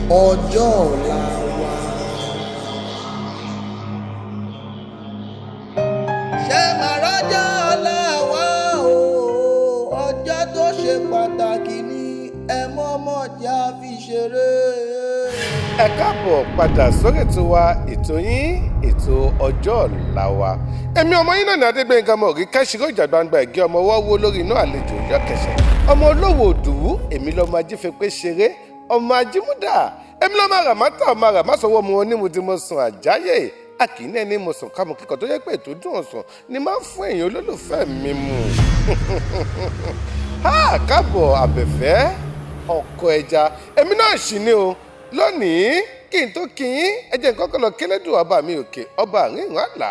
Ọjọ́ ọ̀la wa. Ṣé màá rọ́jọ́ ọ̀la wa o? Ọjọ́ tó ṣe pàtàkì ni, ẹ mọ́mọ́ já fi ṣeré. Ẹ káàbọ̀ padà sórí ètò wa, ètò yín, ètò Ọjọ́ Ọ̀la Wa. Èmi ọmọ yín náà ní Adégbénga Mọ̀rí kẹ́sìrò ìjà gbangba ẹ̀gẹ́ ọmọ wọ́wọ́ lórí iná àlejò yọ̀kẹ̀ṣẹ̀ ọmọ olówó òdùwú. Èmi lọ́mọ ajífẹ́pẹ́ ṣeré, ọmọ ajímúdà. Èmi lọ́mọ àràmátà, ọmọ àràmásọwọ́ mu onímùdímọ̀sùn àjáyè àkìní ẹni mọ̀sán kámú kíkọ tó yẹ pé ètò dùn ọ̀sán ni máa ń fún èèyàn olólùfẹ́ mi mu. Ha, káàbọ̀ àbẹ̀fẹ́ ọkọ ẹja. Èmi náà sì ni o lónìí. Kí n tó kí yín, ẹ jẹ́ nǹkan kan lọ kélédùn ọba mi òkè, ọba àríwá àlá,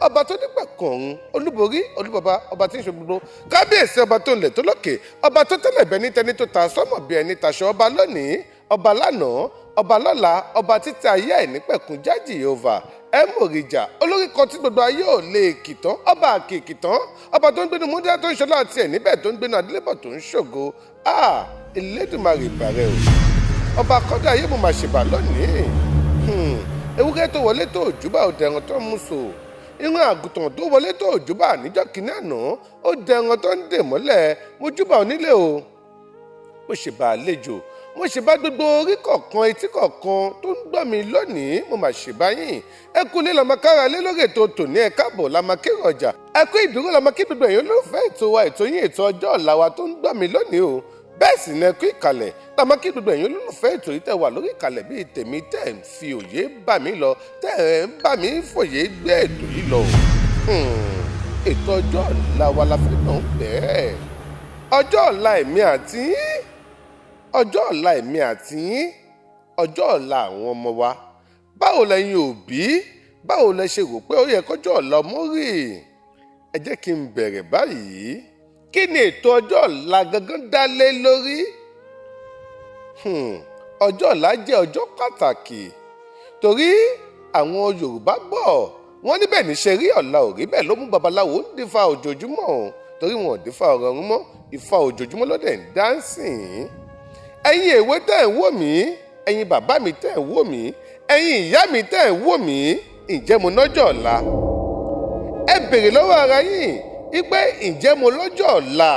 ọba tó nígbà kan ọ̀run, olúborí, olúbọba, ọba tí ń ṣe gbogbo, kábíyèsí, ọba tó ń lẹ̀ tó lókè, ọba tó tẹ́lẹ̀ bẹ́ẹ̀ ní tẹni tó ta sọ́mọ̀ bí ẹni taṣọ, ọba lónìí, ọba lánàá, ọba lọ́la, ọba títí ayé àìnípẹ̀kun, jájì Yehova ẹ mòrìjà, olórí kan tí gbogbo ayé ò lè kìtàn, ọba àkìkìtàn, ọba tó ń gbénu múdíá tó ń ṣọlá àti ẹ̀ níbẹ̀, tó ń gbénu adélébọ̀ tó ń ṣògo. A Elédùmarè, ìbàrẹ̀ o, ọba kọ́dà ayé, mo máa ṣèbà lónìí. Ewúrẹ́ tó wọlé tó òjúbà, ó dẹran tó ń mú so. Irun àgùntàn tó wọlé tó òjúbà níjọ́ kínní àná, ó dẹran tó ń dè mọ́lẹ̀. Mo júbà onílé o, mo ṣèbà àlejò, mo ṣèbà gbogbo orí kọ̀ọ̀kan, etí kọ̀ọ̀kan tó ń gbọ́ mi lónìí. Mo mà ṣèbà yín. Ẹ kú lé lọ́mọ kára lé lórí ètò tòní. Ẹ káàbọ̀ lọ́mọ kérò ọjà, ẹ kú ìdúró lọ́mọ kí gbogbo èèyàn olólùfẹ́ ètò wa, ètò yín, ètò Ọjọ́ Ọ̀la Wa tó ń gbọ́ mi lónìí o. Bẹ́ẹ̀ sì ni ẹ kú ìkàlẹ̀ lọ́mọ kí gbogbo èèyàn olólùfẹ́ ètò yìí tẹ̀ wà lórí ìkàlẹ̀ bíi tèmi, tẹ̀ ń fi òye bà mí lọ, tẹ̀ ń bà mí fòye gbé ètò yìí lọ. Ètò Ọjọ́ Ọ̀la Wa la fi náà bẹ́ẹ̀. Ọjọ́ ọ̀la èmi àti yín, ọjọ́ ọ̀la èmi àti yín, ọjọ́ ọ̀la àwọn ọmọ wa. Báwo lẹ̀yin òbí, báwo lẹ ṣe rò pé ó yẹ kọjọ́ ọ̀la ọmọ rí? Ẹ jẹ́ kí n bẹ̀rẹ̀ báyìí. Kí ni ètò ọjọ́ ọ̀la gangan dá lé lórí? Ọjọ́ ọ̀la jẹ́ ọjọ́ pàtàkì, torí àwọn Yorùbá bọ̀, wọ́n níbẹ̀ ní ṣe rí ọ̀la ò rí bẹ́ẹ̀ ló mú babaláwo ń dífá ojoojúmọ́, torí wọn ò dífá ọ̀rọ̀ ọ̀run mọ́, Ifá ojoojúmọ́ ló dẹ̀ ń dáńsìn. Ẹ̀yin èwe tẹ́ ẹ̀ ń wò mí, ẹ̀yin bàbá mi tẹ́ ẹ̀ ń wò mí, ẹ̀yin ìyá mi tẹ́ ẹ̀ ń wò mí, ǹjẹ́ mo lọ́jọ́ ọ̀la? Ẹ bèrè lọ́wọ́ ara yín wípé, ǹjẹ́ mo lọ́jọ́ ọ̀la?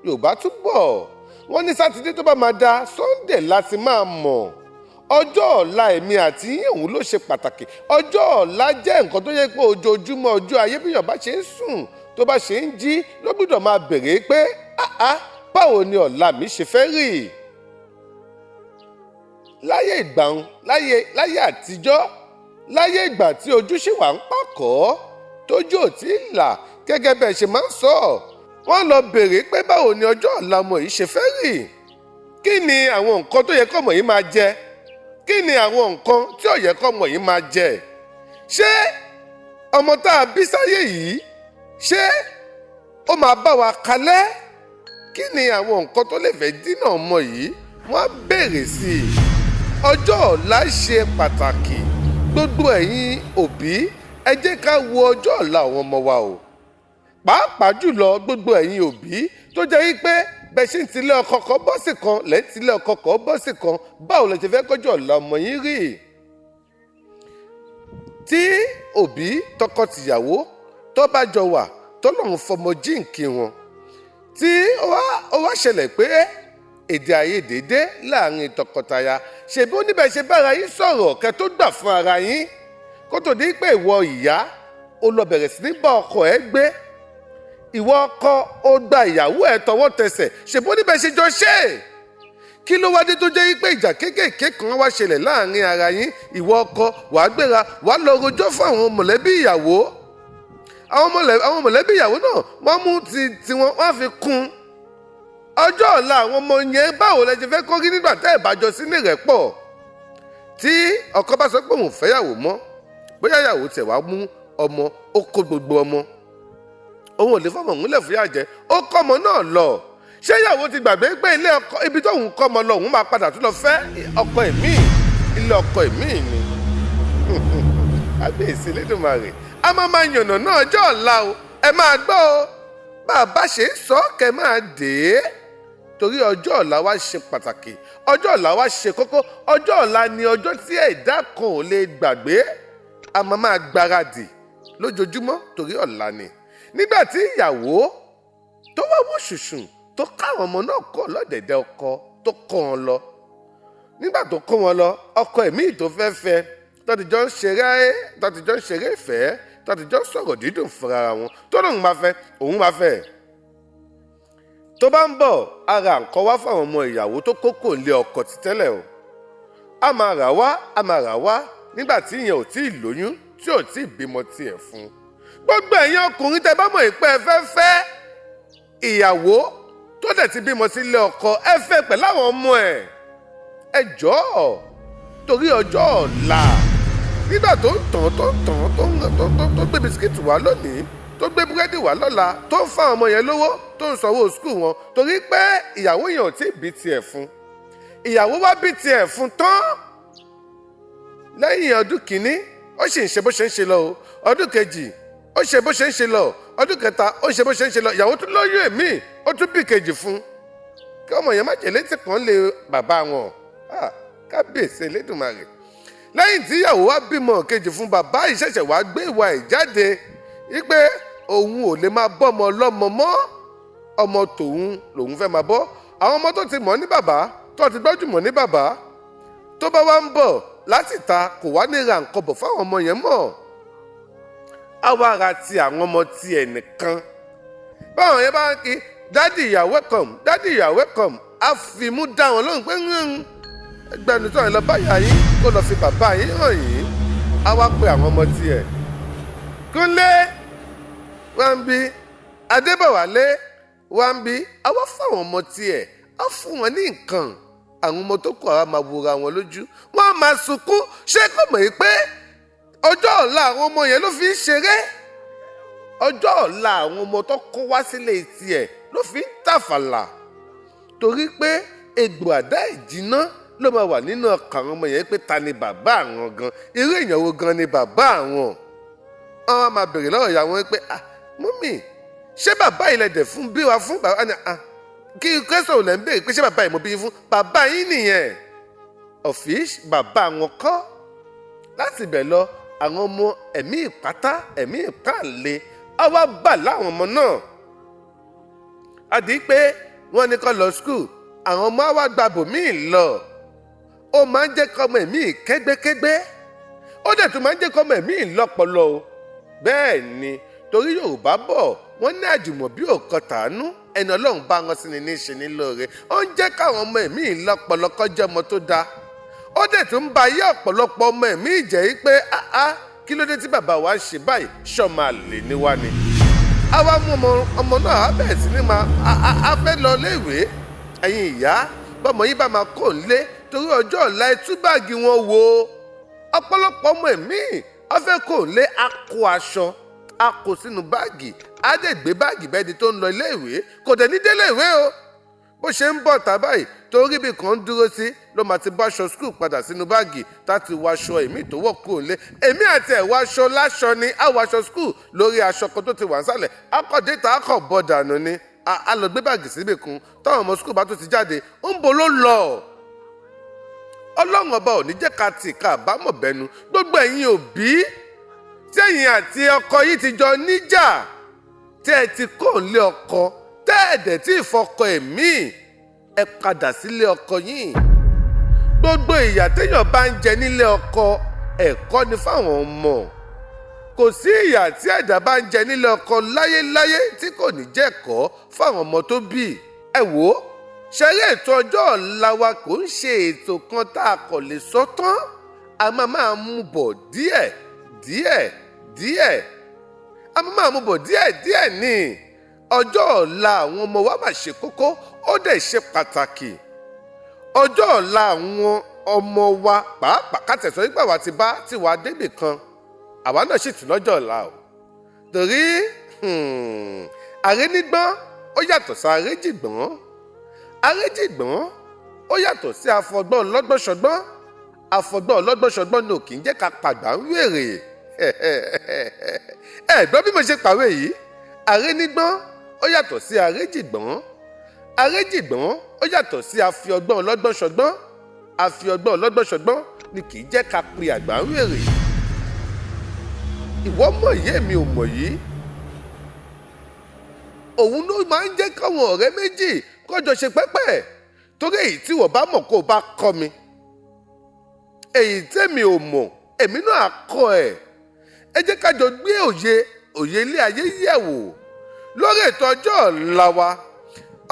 Yorùbá tún bọ̀, wọ́n ní Sátidé tó bá máa da Sunday láti máa mọ̀. Ọjọ́ ọ̀la èmi àti yín, òun ló ṣe pàtàkì. Ọjọ́ ọ̀la jẹ́ nǹkan tó yẹ pé ojoojúmọ́ ọjọ́ ayé, bí èèyàn bá ṣe ń sùn, tó bá ṣe ń jí, ló gbọ́dọ̀ máa bèrè pé, áá, báwo ni ọ̀la mi ṣe fẹ́ rí? Láyé ìgbàun, láyé àtijọ́, láyé ìgbà tí ojú ṣì wà ń pàkọ́, tójú ò tí ì là, gẹ́gẹ́ bẹ́ẹ̀ ṣe máa ń sọ, wọ́n lọ bèrè pé, báwo ni ọjọ́ ọ̀la ọmọ yìí ṣe fẹ́ rí? Kí ni àwọn nǹkan tó yẹ kọ́mọ yìí máa jẹ? Kí ni àwọn nǹkan tí ò yẹ kọ́mọ yìí máa jẹ? Ṣé ọmọ tá a bí sáyé yìí, ṣé ó máa bá wa kalẹ̀? Kí ni àwọn nǹkan tó lè fẹ́ dínà ọmọ yìí? Wọ́n á bèrè sí i. Ọjọ́ ọ̀la ṣe pàtàkì. Gbogbo ẹ̀yin òbí, ẹ jẹ́ ká wo ọjọ́ ọ̀la àwọn ọmọ wa o. Pàápàá jùlọ, gbogbo ẹ̀yin òbí tó jẹ́ wípé bẹ́ẹ̀ ṣe ń tilé ọkọ kan bọ́sì kan lẹ́ ń tilé ọkọ kan bọ́sì kan, báwo lẹ ṣe fẹ́ kọjọ́ ọ̀la ọmọ yín rí? Tí òbí tọkọ-tìyàwó tó bá jọ wà, tọ́lọ́run fọmọ jíǹkí wọn, tí ó wá ṣẹlẹ̀ pé èdè àìyedè dé láàrin tọkọtaya, ṣèbí ó níbẹ̀ ṣe bára yín sọ̀rọ̀ kẹ́ tó gbà fún ara yín, kó tó di pé ìwọ ìyá ó lọ bẹ̀rẹ̀ sí ní bá ọkọ ẹ gbé, ìwọ ọkọ ó gba ìyàwó ẹ tọwọ́ tẹsẹ̀, ṣèbí ó níbẹ̀ ṣe jọ ṣe é? Kí ló wá dé tó jẹ́ pé ìjà kéékèèké kan wá ṣẹlẹ̀ láàrin ara yín, ìwọ ọkọ wàá gbéra, wàá lọ rojọ́ fún àwọn mọ̀lẹ́bí ìyàwó? Àwọn mọ̀lẹ́bí ìyàwó náà, wọ́n mú ti tiwọn, wọ́n á fi kún ọjọ́ ọ̀la àwọn ọmọ yẹn. Báwo lẹ ṣe fẹ́ kó rí nígbà tẹ́ ẹ̀ bá jọ sí ní ìrẹ́pọ̀? Tí ọkọ bá sọ pé òun ò fẹ́yàwó mọ́, bóyá ìyàwó tiẹ̀ wá mú ọmọ, ó kó gbogbo ọmọ, òun ò lè fọmọ òun lè fúyà jẹ, ó kọ́ ọmọ náà lọ, ṣé ìyàwó ti gbàgbé pé ilé ọkọ ibi tó òun kọ́ ọmọ lọ, òun máa padà tún lọ fẹ́ ọkọ ẹ̀mí, ilé ọkọ ẹ̀mí ni? Kábíyèsí Elédùmarè, a máa máa yànnà náà ọjọ́ ọ̀la o. Ẹ máa gbọ́ o, bá a bá ṣe ń sọ, kẹ́ máa dé. Torí ọjọ́ ọ̀la wa ṣe pàtàkì, ọjọ́ ọ̀la wa ṣe kókó. Ọjọ́ ọ̀la ni ọjọ́ tí ẹ̀dá kan ò lè gbàgbé. A máa máa gbáradì lójoojúmọ́ torí ọ̀la ni. Nígbà tí ìyàwó tó wá wò ṣùṣùn tó káwọn ọmọ náà kọ́ lọ́dẹ̀dẹ̀ ọkọ tó kọ́ wọn lọ, nígbà tó kó wọn lọ, ọkọ ẹ̀mí tó fẹ́ fẹ́, tọ́tijọ́ ń ṣeré, tọ́tijọ́ ń ṣeré ìfẹ́, tọ́tijọ́ ń sọ̀rọ̀ dídùn fúnra wọn, tó lóun máa fẹ́, òun máa fẹ́, tó bá ń bọ̀, ara nǹkan wá fáwọn ọmọ ìyàwó tó kókò lé ọkọ ti tẹ́lẹ̀ o. A máa rà wá, a máa rà wá, nígbà tí ìyẹn ò tí ì lóyún, tí ò tí ì bímọ tiẹ̀ fún. Gbogbo ẹ̀yin ọkùnrin tẹ́ bá mọ̀ ìpẹ́ ẹ fẹ́ fẹ́ ìyàwó tó dẹ̀ ti bímọ sílé ọkọ, ẹ fẹ́ pẹ̀lú àwọn ọmọ ẹ̀, ẹ jọ̀ọ́, torí ọjọ́ ọ̀la. Nígbà tó ń tàn, tó ń tàn, tó ń tó gbé bisikíìtì wá lónìí, tó gbé búrẹ́dì wá lọ́la, tó ń fáwọn ọmọ yẹn lówó, tó ń sanwó school wọn, torí pé ìyàwó yẹn ò tí ì bí tiẹ̀ fún. Ìyàwó wá bí tiẹ̀ fún tán, lẹ́yìn ọdún kìíní, ó sì ń ṣe bó ṣe ń ṣe lọ o. Ọdún kejì, ó ṣe bó ṣe ń ṣe lọ. Ọdún kẹta, ó ṣe bó ṣe ń ṣe lọ. Ìyàwó tún lóyún èmi, ó tún bí kejì fún, kí ọmọ yẹn má jẹ́ létí kan lé bàbá wọn. Kábíyèsí Elédùmarè! Lẹ́yìn tí ìyàwó wa bímọ kejì fún, bàbá yìí ṣẹ̀ṣẹ̀ wá gbé ìwà ẹ̀ jáde wípé òun ò lè máa bọ́mọ ọlọ́mọ mọ́, ọmọ tòun lòun fẹ́ máa bọ́. Àwọn ọmọ tó ti mọ̀ ní bàbá, tó ti gbọ́jú mọ̀ ní bàbá, tó bá wá ń bọ̀ láti ta, kò wá ní ra nǹkan bọ̀ fáwọn ọmọ yẹn mọ́. Á wá ra ti àwọn ọmọ tiẹ̀ nìkan. Báwọn yẹn bá ń kí, "Daddy, you are welcome. Daddy, you are welcome," á fi mú dá wọn lóhùn pé ẹgbẹ́nu tó yẹn lọ báyà yín, kó lọ fi bàbá yín hàn yín. Á wá pe àwọn ọmọ tiẹ̀, "Kúnlé, wá ń bí. Adébọ̀wálé, wá ń bí." Á wá fáwọn ọmọ tiẹ̀, á fún wọn ní nǹkan. Àwọn ọmọ tó kù, àwa máa wòra wọn lójú, wọ́n á máa sunkún. Ṣé kò mọ̀ yìí pé ọjọ́ ọ̀la àwọn ọmọ yẹn ló fi ń ṣeré? Ọjọ́ ọ̀la àwọn ọmọ tó kó wá sílé tiẹ̀ ló fi ń tàfàlà, torí pé egbò àdá ìjìnà ló máa wà nínú ọkàn àwọn ọmọ yẹn pé ta ni bàbá àwọn gan? Irú èèyàn wo gan ni bàbá àwọn? Wọ́n á máa bèrè lọ́wọ́ ìyá wọn pé, "Ah, mummy, ṣé bàbá yìí lẹ dẹ̀ fún bí wa fún bàbá ni?" "Ah, kí kẹsàn-án lẹ́ ń béèrè pé ṣé bàbá yìí mo bí fún? Bàbá yín nìyẹn." Ọ̀fíìsì bàbá wọn kọ́. Láti ibẹ̀ lọ, àwọn ọmọ, ẹ̀mí ìpátá, ẹ̀mí ìpáǹle á wá bà láwọn ọmọ náà. Àdí pé wọ́n ní kó lọ school, àwọn ọmọ á wá gba bòmíì lọ. Ó máa ń jẹ́ kọ́mọ ẹ̀mí kẹ́gbẹ́kẹ́gbẹ́, ó dẹ̀ tún máa ń jẹ́ kọ́mọ ẹ̀mí lọ́pọlọ o. Bẹ́ẹ̀ ni, torí Yorùbá bọ̀, wọ́n ní àjùmọ̀bí ò kan tàánú, ẹni Ọlọ́run bá wọn sí ni ní í ṣe ní lóore. Ó ń jẹ́ káwọn ọmọ ẹ̀mí lọ́pọlọ, kọjá ọmọ tó dáa. Ó dẹ̀ tún ń ba ayé ọ̀pọ̀lọpọ̀ ọmọ ẹ̀mí jẹ́ yí pé, áá, kí ló dé tí bàbá wa ń ṣe báyìí? Ṣọ́mọ àlè ni wá ni? A wá mú ọmọ, ọmọ náà á bẹ̀rẹ̀ sí ní máa á fẹ́ lọ léèwé. Ẹ̀yin ìyá, bọ́mọ yín bá máa kó ń lé torí ọjọ́ ọ̀la, ẹ tú báàgì wọn wò. Ọ̀pọ̀lọpọ̀ ọmọ ẹ̀mí á fẹ́ kó ń lé, á kó aṣọ, á kó sínú báàgì, á dẹ̀ gbé báàgì bẹ́ẹ̀ di tó ń lọ iléèwé. Kò dẹ̀ ní délé ìwé o. Bó ṣe ń bọ̀ tá báyìí, torí ibi kan ń dúró sí ló máa ti bá aṣọ school padà sínú báàgì, tá ti wọ aṣọ èmi tó wọ̀ kúrò lé èmi àti ẹ̀ wọ aṣọ láṣọ ni. Á wọ aṣọ school lórí aṣọ kan tó ti wà nísàlẹ̀, akọ̀dé tá a kọ̀ bọ̀ dànù ni. A lọ gbé báàgì síbì kan. Táwọn ọmọ school bá tó ti jáde, ń bo ló lọ. Ọlọ́run Ọba ò ní jẹ́ ká tì ká àbámọ̀ bẹ́nu. Gbogbo ẹ̀yin òbí tí ẹ̀yin àti ọkọ yìí ti jọ níjà, tí ẹ ti kó lé ọkọ, tẹ́ ẹ̀dẹ̀ tí ìfọkọ ẹ̀mí, ẹ padà sílé ọkọ yìí. Gbogbo ìyà téèyàn bá ń jẹ nílé ọkọ, ẹ̀kọ́ ni fáwọn ọmọ. Kò sí ìyà tí ẹ̀dá bá ń jẹ nílé ọkọ láyéláyé tí kò ní jẹ́kọ̀ọ́ fáwọn ọmọ tó bí. Ẹ wò ó, ṣeré, ètò ọjọ́ ọ̀la wa kò ń ṣe ètò kan tá a kò lè sọ tán. A máa máa mú bọ̀ díẹ̀ díẹ̀ díẹ̀, a máa máa mú bọ̀ díẹ̀ díẹ̀ ní. Ọjọ́ ọ̀la àwọn ọmọ wa máa ṣe kókó, ó dẹ̀ ṣe pàtàkì. Ọjọ́ ọ̀la àwọn ọmọ wa pàápàá, kátẹ̀sọ́ nígbà wa ti bá tiwa débì kan, àwa náà sì tún lọ́jọ́ ọ̀la o. Torí àrénígbọ́n ó yàtọ̀ sí àréjìgbọ́n, àréjìgbọ́n ó yàtọ̀ sí afọgbọ́n ọlọ́gbọ́n ṣọgbọ́n. Afọgbọ́n ọlọ́gbọ́n ṣọgbọ́n ni ò kì í jẹ́ ká pàgbà ń wèrè. Ẹ gbọ́ bí mo ṣe pàwé yìí: àrénígbọ́n ó yàtọ̀ sí àréjìgbọ́n, àréjìgbọ́n Ó yàtọ̀ sí àfi ọgbọ́n ọlọ́gbọ́n ṣọgbọ́n. Àfi ọgbọ́n ọlọ́gbọ́n ṣọgbọ́n ni kì í jẹ́ ká pe àgbà ń wèrè. Ìwọ mọ̀ yìí, èmi ò mọ̀ yìí. Òun ló máa ń jẹ́ káwọn ọ̀rẹ́ méjì kọjọ ṣe pẹ́pẹ́, torí èyí tí wọ́n bá mọ̀ kó o bá kọ́ mi, èyí tẹ́mi ò mọ̀ èmi náà á kọ́ ẹ̀. Ẹ jẹ́ ká jọ gbé òye òye ilé ayé yẹ̀ wò lórí ètò ọjọ́ ọ̀la wa.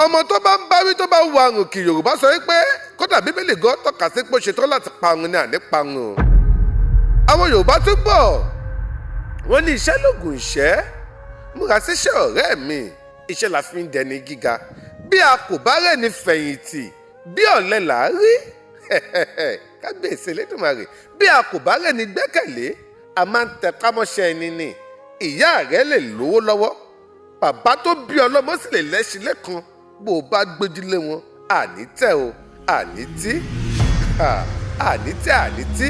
Ọmọ tó bá ń báwí tó bá wọ àrùn kì, Yorùbá sọ wípé kódà Bíbélì gan tọ́ka sí pé ó ṣetán láti parun ní àní parun o. Àwọn Yorùbá tún bọ̀, wọ́n ní iṣẹ́ lóògùn ìṣẹ́. Múra síṣẹ́, ọ̀rẹ́ mi, iṣẹ́ la fi ń dẹni gíga. Bí a kò bá rẹ́ni fẹ̀yìntì, bí ọ̀lẹ là á rí. Kábíyèsí Elédùmarè, bí a kò bá rẹ́ni gbẹ́kẹ̀lé, a máa ń tẹpá mọ́ṣẹ́ ẹni ni. Ìyá rẹ lè lówó lọ́wọ́, bàbá tó bí ọlọ́mọ sì lè lẹ́ṣin lẹ́kan, bó o bá gbójúlé wọn, àní tẹ́ o, àní tí, àní tẹ́, àní tí,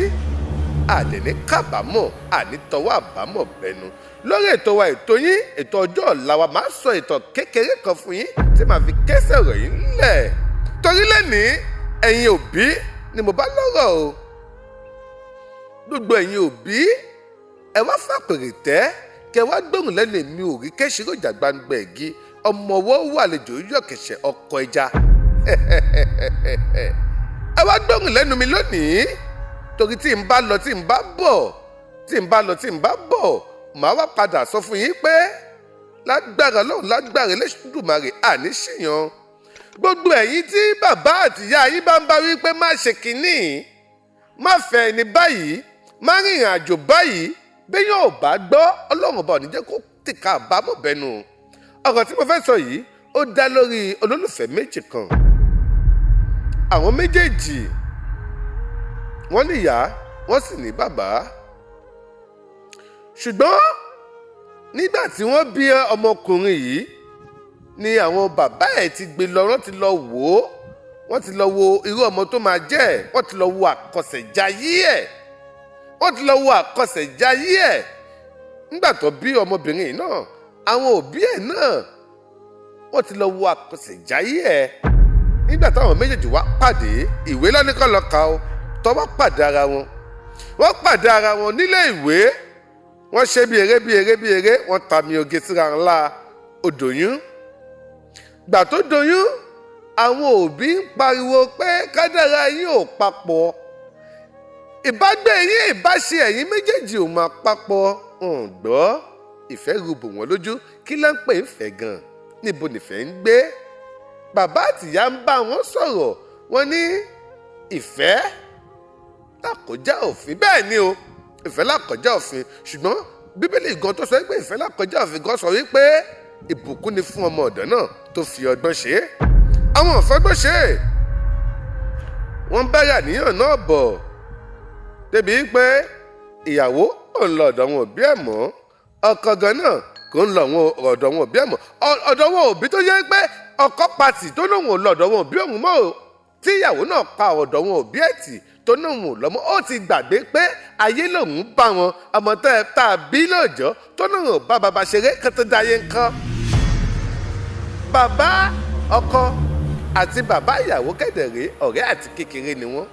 àdẹ̀ní kábàámọ̀, àní tọwọ́ àbámọ̀ bẹnu. Lórí ètò wa, ètò yín, ètò ọjọ́ ọ̀la wa, máa sọ ìtàn kékeré kan fún yín tí màá fi kẹ́sẹ̀ rẹ̀ yín lẹ̀, torí lẹ́nìí ẹ̀yin òbí ni mo bá lọ́rọ̀ o. Gbogbo ẹ̀yin òbí, ẹ wá fàpèrè tẹ́ kẹ wá gbóhùn lẹ́nu èmi ò rí kẹ́sìròjà gbangba ẹ̀gí ọmọ ọwọ́ wà lẹ́jọ́ yọ̀kẹ̀ṣẹ̀ ọkọ̀ ẹja. Ẹ wá gbóhùn lẹ́nu mi lónìí, torí tí n bá lọ tí n bá bọ̀, tí n bá lọ tí n bá bọ̀, màá wá padà sọ fún yín pé lágbára Ọlọ́run, lágbára Elédùmarè, àní ṣìyàn. Gbogbo ẹ̀yin tí bàbá àtìyá yín bá ń bá wí pé má ṣe kínní, má fẹ́ ẹni báyìí, má rìnrìn àjò báyìí, béèyàn ò bá gbọ́, Ọlọ́run ọba ò ní jẹ́ kó tìka àbámọ̀ bẹnu. Ọ̀rọ̀ tí mo fẹ́ sọ yìí, ó dá lórí olólùfẹ́ méjì kan. Àwọn méjèèjì, wọ́n ní ìyá, wọ́n sì ní bàbá. Ṣùgbọ́n nígbà tí wọ́n bí ọmọkùnrin yìí ni àwọn bàbá ẹ̀ ti gbé lọ, wọ́n ti lọ wò ó, wọ́n ti lọ wo irú ọmọ tó máa jẹ́, wọ́n ti lọ wo àkọsẹ̀jayé ẹ̀, wọ́n ti lọ wo àkọsẹ̀jayé ẹ̀. Nígbà tó bí ọmọbìnrin yìí náà, àwọn òbí ẹ̀ náà wọ́n ti lọ wo àkọsẹ̀jayé ẹ̀. Nígbà táwọn méjèèjì wá pàdé, ìwé lọ́nìkan lọ kà ó, tó wá pàdé ara wọn, wọ́n pàdé ara wọn nílé ìwé. Wọ́n ṣe bí eré bí eré bí eré, wọ́n tàmì oge síra ńlá odòyún. Gbà tó doyún, àwọn òbí ń pariwo pé kádàrá yín ò papọ̀, ìbágbé yín, ìbáṣe ẹ̀yin méjèèjì ò máa papọ̀. Ń gbọ́, ìfẹ́ rúbò wọ́n lójú. Kí ló ń pè ń fẹ́ gan? Níbo nìfẹ́ ń gbé? Bàbá àtìyá ń bá wọn sọ̀rọ̀, wọ́n ní ìfẹ́ lákọjá òfin. Bẹ́ẹ̀ ni o, ìfẹ́ lákọjá òfin. Ṣùgbọ́n Bíbélì gan tó sọ wípé ìfẹ́ lákọjá òfin gan sọ wípé ìbùkún ni fún ọmọ ọ̀dọ́ náà tó fi ọgbọ́n ṣe é. Àwọn ò fọgbọ́n ṣe é, wọ́n bá yàníyàn náà bọ̀ débi pé ìyàwó ò ń lọ ọ̀dọ̀ wọn òbí ẹ̀ mọ́, ọkọ gan náà kò ń lọ ọ̀dọ̀ wọn òbí ẹ̀ mọ́. Ọ̀dọ̀ wọn òbí tó yẹ pé ọkọ pàtì tó lóun ò lọ ọ̀dọ̀ wọn òbí òun mọ́ o, tí ìyàwó náà pa ọ̀dọ̀ wọn òbí ẹ̀ tì tó lóun ò lọ́mọ, ó ti gbàgbé pé ayé lòun bá wọn ọmọ tá a bí lóòjọ́ tó lóun ò bá bàbá ṣeré kó tó dáyé ńkọ́. Bàbá ọkọ àti bàbá ìyàwó kẹ̀dẹ̀rẹ́, ọ̀rẹ́ àti kékeré ni wọ́n.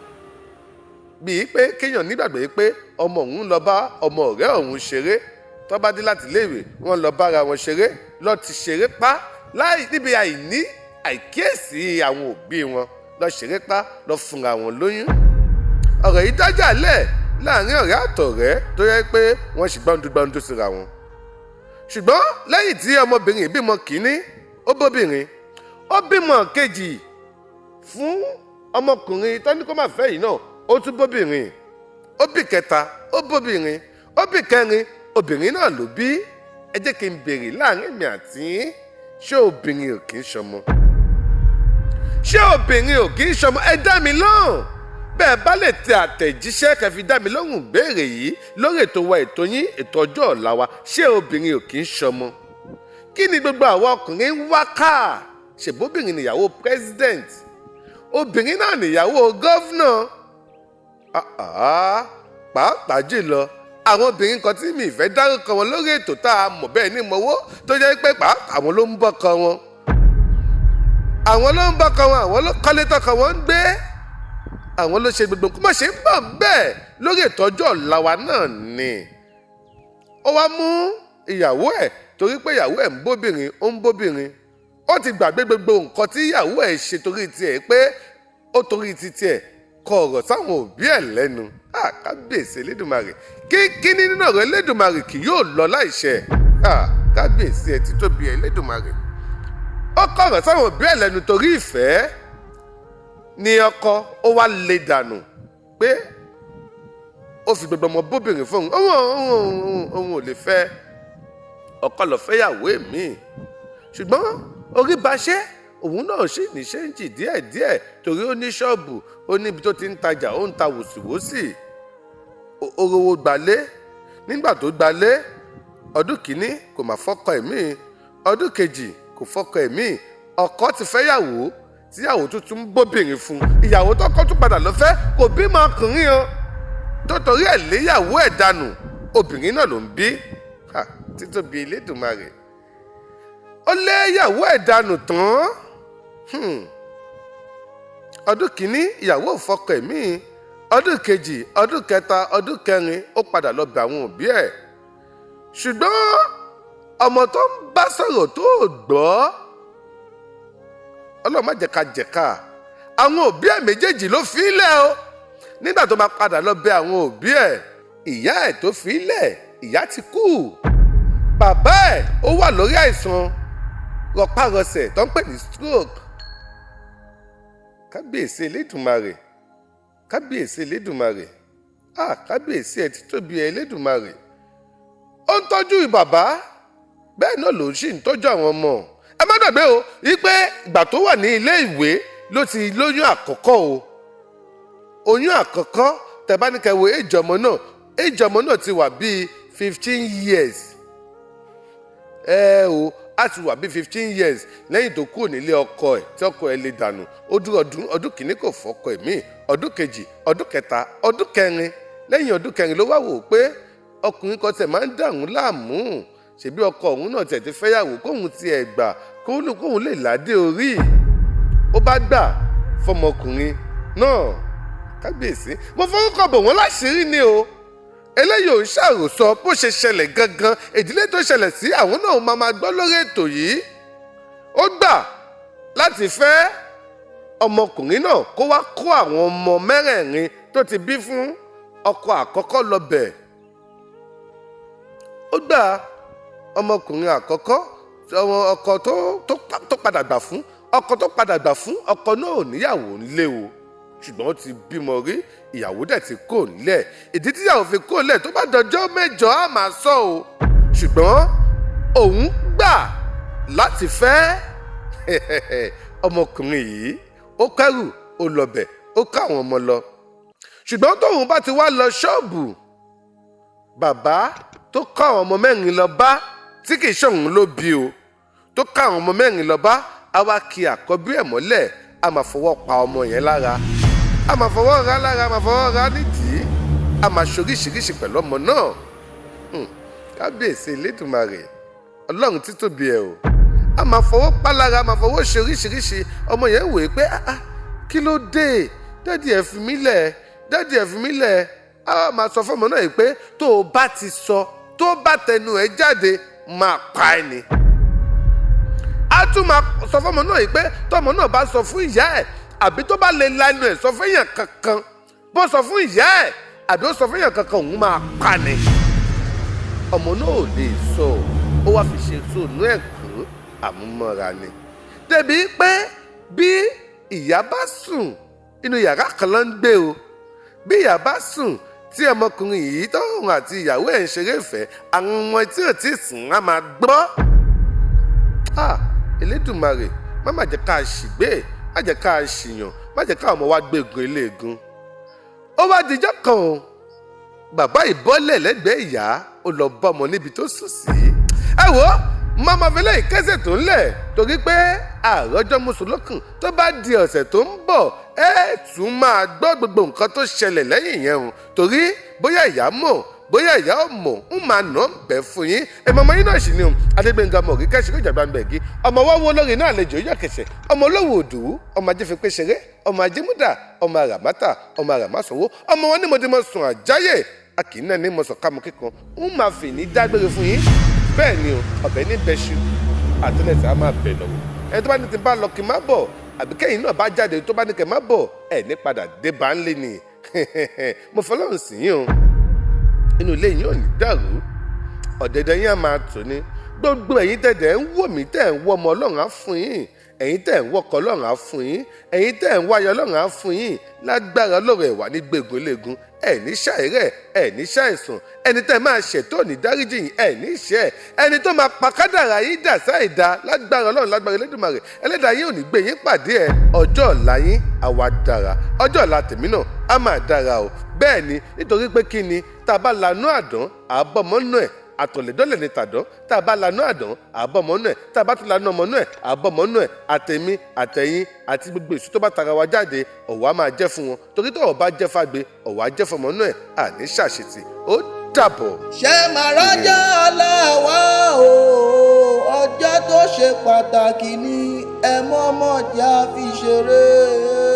Bíi pé kéèyàn nígbàgbé pé ọmọ òun lọ bá ọmọ ọ̀rẹ́ òun ṣeré, tó bá dé láti iléèwé, wọ́n lọ bára wọn ṣeré, lọ ti ṣeré pa láì níbi àìní àìkíyèsí àwọn òbí wọn, lọ ṣeré pa, lọ fúnra wọn lóyún. Ọ̀rọ̀ yìí dájà lẹ̀ láàrin ọ̀rẹ́ àtọ̀rẹ́ tó yẹ pé wọ́n sì gbọ́ndúgbọ́ndú síra wọn. Ṣùgbọ́n lẹ́yìn tí ọmọbìnrin bímọ kìíní, ó bóbìnrin, ó bímọ kejì fún ọmọkùnrin tó ní kó má fẹ́ yìí náà, ó tún bóbìnrin, ó bí kẹta, ó bóbìnrin, ó bí kẹrin, obìnrin náà ló bí. Ẹ jẹ́ kí n béèrè láàrin mi àti yín, ṣé obìnrin ò kì í ṣọmọ? Ṣé obìnrin ò kì í ṣọmọ? Ẹ dá mi lóhùn. Bẹ́ẹ̀ bá lè tẹ àtẹ̀jíṣẹ́ kẹ́ fi dá mi lóhùn béèrè yìí lórí ètò wa, ètò yín, ètò ọjọ́ ọ̀la wa. Ṣé obìnrin ò kì í ṣọmọ? Kí ni gbogbo àwọn ọkùnrin ń wá ká? Ṣèbóbìnrin nìyàwó president, obìnrin náà nìyàwó governor, pàápàá jùlọ àwọn obìnrin kan tí mi ìfẹ́ dárúkọ wọn lórí ètò tá a mọ̀ bẹ́ẹ̀ ní mọ́wọ́, tó jẹ́ pé pàápàá àwọn ló ń bọ́kọ wọn. Àwọn ló ń bọ́kọ wọn, àwọn ló kọ́lé tọkọ wọn ń gbé, àwọn ló ṣe gbogbo nǹkan. Má ṣe ń bọ̀ bẹ́ẹ̀ lórí ìtọ́jú ọ̀la wa náà ni. Ó wá mú ìyàwó ẹ̀ torí pé ìyàwó ẹ̀ ń bóbìnrin, ó ń bóbìnrin. Ó ti gbàgbé gbogbo nǹkan tí ìyàwó ẹ̀ ṣe torí tiẹ̀, pé ó torí ti tiẹ̀ kọ ọ̀rọ̀ sáwọn òbí ẹ̀ lẹ́nu. Kábíyèsí Elédùmarè, kíkíní nínú ọ̀rọ̀ Elédùmarè kì yóò lọ láìṣẹ. Kábíyèsí ẹ̀ títóbi Elédùmarè. Ó kọ̀rọ̀ sáwọn òbí ẹ̀ lẹ́nu torí ìfẹ́ ni ọkọ ó wá lè dànù pé ó fi gbogbo ọmọ bóbìnrin fóun, òun ò lè fẹ́. Ọkọ lọ fẹ́yàwó èmi, ṣùgbọ́n orí baṣẹ́ òun náà sì ní ṣéǹjì díẹ̀díẹ̀ torí ó ní ṣọ́ọ̀bù, ó níbi tó ti ń tajà, ó ń ta wòsíwòsì. Ó rówó gbalé. Nígbà tó gbalé, ọdún kìíní kò má fọ́kọ ẹ̀mí, ọdún kejì kò fọ́kọ ẹ̀mí. Ọkọ ti fẹ́yàwó, tíyàwó tuntun ń bóbìnrin fún. Ìyàwó tọkọ tún padà lọ fẹ́ kò bímọ ọkùnrin o, tó torí ẹ̀ léyàwó ẹ̀ dànù, obìnrin náà ló ń bí. Títóbi Elédùmarè. Ó léyàwó ẹ̀ dànù tán. Ọdún kìíní ìyàwó ò fọkọ ẹ̀mí, ọdún kejì, ọdún kẹta, ọdún kẹrin, ó padà lọ bẹ̀ àwọn òbí ẹ̀. Ṣùgbọ́n ọmọ tó ń bá sọ̀rọ̀ tó gbọ́, Ọlọ́run má jẹ́ ká jẹ̀ka. Àwọn òbí ẹ̀ méjèèjì ló fi í lẹ̀ o. Nígbà tó máa padà lọ bẹ̀ àwọn òbí ẹ̀, ìyá ẹ̀ tó fi í lẹ̀, ìyá ti kú. Bàbá ẹ̀ ó wà lórí àìsàn rọpárọsẹ̀ tó ń pè ní stroke. Kábíyèsí Elédùmarè, kábíyèsí Elédùmarè, kábíyèsí ẹ̀ títóbi ẹ̀ Elédùmarè. Ó ń tọ́jú bàbá, bẹ́ẹ̀ náà ló sì ń tọ́jú àwọn ọmọ. Ẹ má gbàgbé o wípé ìgbà tó wà ní ilé ìwé ló ti lóyún àkọ́kọ́ o. Oyún àkọ́kọ́, tẹ́ bá ní kẹ́ wo éjì ọmọ náà, éjì ọmọ náà ti wà bíi 15 years. Ẹ o, a ti wà bíi 15 years lẹ́yìn tó kúrò nílé ọkọ ẹ̀ tí ọkọ ẹ̀ lè dànù. Ó dúró ọdún, ọdún kìíní kò fọkọ ẹ̀ míì, ọdún kejì, ọdún kẹta, ọdún kẹrin. Lẹ́yìn ọdún kẹrin ló wá wò ó pé ọkùnrin kan tẹ̀ máa ń dàrún láàmú, ṣèbí ọkọ òun náà tẹ̀ ti fẹ́yàwó, kóun tiẹ̀ gbà kóun lè ládé orí. Ó bá gbà fọmọkùnrin náà. Kábíyèsí, mo forúkọ bò wọ́n láṣìírí ni o. Eléyìí ò ń ṣàròsọ, bó ṣe ṣẹlẹ̀ gangan, ìdílé tó ṣẹlẹ̀ sí, àwọn náà máa máa gbọ́ lórí ètò yìí. Ó gbà láti fẹ́ ọmọkùnrin náà kó wá kó àwọn ọmọ mẹ́rẹ̀ẹ̀rin tó ti bí fún ọkọ àkọ́kọ́ lọ bẹ̀. Ó gbà ọmọkùnrin àkọ́kọ́, ọkọ tó padà gbà fún, ọkọ tó padà gbà fún, ọkọ náà ò níyàwó ńlé o, ṣùgbọ́n ó ti bímọ rí, ìyàwó dẹ̀ ti kó nílẹ̀. Ìdí tíyàwó fi kó nílẹ̀, tó bá dọjọ́ mẹ́jọ á máa sọ o. Ṣùgbọ́n òun gbà láti fẹ́ ọmọkùnrin yìí. Ó kẹ́rù, ó lọbẹ̀, ó ká àwọn ọmọ lọ. Ṣùgbọ́n tóun bá ti wá lọ ṣọ́ọ̀bù, bàbá tó kọ́ àwọn ọmọ mẹ́rin lọ bá, tí kì í ṣòun ló bí o, tó ká àwọn ọmọ mẹ́rin lọ bá, á wá kí àkọ́bí ẹ̀ mọ́lẹ̀, á máa fọwọ́ pa ọmọ yẹn lára, á máa fọwọ́ ra lára, á máa fọwọ́ ra nídìí, á máa ṣoríṣiríṣi pẹ̀lú ọmọ náà. Kábíyèsí Elédùmarè, Ọlọ́run títóbi ẹ̀ o. Á máa fọwọ́ pa lára, á máa fọwọ́ ṣe oríṣiríṣi. Ọmọ yẹn wòye pé kí ló dé, dádì ẹ̀ fi mí lẹ̀, dádì ẹ̀ fi mí lẹ̀. Á máa sọ fọ́mọ náà yìí pé tó o bá ti sọ, tó bá tẹnu ẹ̀ jáde, máa pa ẹ́ ni. Á tún máa sọ fọ́mọ náà yìí pé tọmọ náà bá sọ fún ìyá ẹ̀, àbí tó bá lè lanu ẹ̀ sọ fún èèyàn kankan, bó sọ fún ìyá ẹ̀ àbí ó sọ fún èèyàn kankan, òun máa pa ni. Ọmọ náà ò lè sọ, ó wá fi ṣe sóònù ẹ̀ kú àmúmọ́ra ni. Débi pé bí ìyá bá sùn, inú yàrá kan ló ń gbé o, bí ìyá bá sùn tí ọmọkùnrin yìí tóun àti ìyàwó ẹ̀ ń ṣeré ìfẹ́, àwọn ọmọ tí ò tí ì sùn á máa gbọ́. Elédùmarè, má má jẹ́ ká ṣìgbé, má jẹ́ ká ṣìyàn, má jẹ́ ká ọmọ wa gbégun eléegun. Ó wá dijọ́ kan o, bàbá ìbọ́lẹ̀ lẹ́gbẹ̀ẹ́ ìyá, ó lọ bá ọmọ níbi tó sùn sí. Ẹ wo, màmá fẹlẹ́ ìkẹsẹ̀ tó ń lẹ̀ torí pé àròjọ mùsùlùkùn, tó bá di ọ̀sẹ̀ tó ń bọ̀ ẹ tún máa gbọ́ gbogbo nǹkan tó ṣẹlẹ̀ lẹ́yìn yẹn o, torí bóyá ìyá mọ̀, Bóyá ìyá ọmọ ń máa nà ń bẹ̀ fún yín. Ẹ̀mọ ọmọ yín náà sì ni o, Adégbénga ọmọ ògì kẹ́sì kó jàgbá gbẹ̀gí, ọmọ wa wo lórí náà àlejò yọ̀kẹ̀sẹ̀, ọmọ olówó òdùwú, ọmọ ajé fi pé ṣeré, ọmọ ajémúdà, ọmọ àràmátà, ọmọ àràmásọwó, ọmọ wọn ní mo ti mọ sùn àjáyè, a kì í náà ní mo sọ kámú kíkan. Ń máa fi ní dágbére fún yín. Bẹ́ẹ̀ ni o, ọ̀bẹ ní bẹ́ṣu, àtẹlẹsẹ̀ á máa bẹ̀ lọ́wọ́. Ẹni tó bá ní ti bá lọ kí n má bọ̀, àbí kẹ́yìn náà bá jáde tó bá ní kẹ́ má bọ̀, ẹ̀ ní padà dé bá ń lé ni. Mo fọlọ́run sí yín o, inú ilé yín ò ní dàrú, ọ̀dẹ̀dẹ̀ yín á máa tò ní. Gbogbo ẹ̀yin tẹ̀dẹ̀ ń wò mí, tẹ̀ ń wọ́ ọmọ, Ọlọ́run á fún yín. Ẹ̀yin tẹ̀ ń wọ́kọ̀, Ọlọ́run á fún yín. Ẹ̀yin tẹ̀ ń wáyọ̀, Ọlọ́run á fún yín. Lágbára lọ́rọ̀ ẹ̀wà ní gbẹ̀gùn léegun, ẹ̀ ní ṣàìrẹ̀, ẹ̀ ní ṣàìsàn. Ẹni tẹ́ máa ṣètò ní dáríjì yín, ẹ̀ ní ṣẹ́ ẹni tó máa pa kádàrá yín dà sáìdá. Lágbára Ọlọ́run, lágbára Elédùmarè, ẹlẹ́dàá yín ò ní gbé yín pàdé ẹ̀. Ọjọ́ ọ̀la yín àwa dára, ọjọ́ ọ̀la tèmi náà á máa dára o. Bẹ́ẹ̀ ni, nítorí pé kí ni, tá a bá lanú àdán, àbọ̀mọ́nú ẹ̀ àtọ̀lẹ̀dọ́lẹ̀ ní tàdán. Tá a bá lanú àdán, àbọ̀mọ́nú ẹ̀. Tá a bá tún lanú ọmọnú ẹ̀, àbọ̀mọ́nú ẹ̀. Àtẹ̀mí àtẹ̀yìn àti gbogbo èso tó bá tara wa jáde, ọ̀wá máa jẹ́ fún wọn, torí tó ọ̀bá jẹ́ fágbe, ọ̀wá jẹ́ fọmọ́nú ẹ̀. Àní ṣàṣetì. Ó dàbọ̀. Ṣé màrájà aláwa o, ọjọ́ tó ṣe pàtàkì ni, ẹ mọ́mọ́ jà fi ṣeré.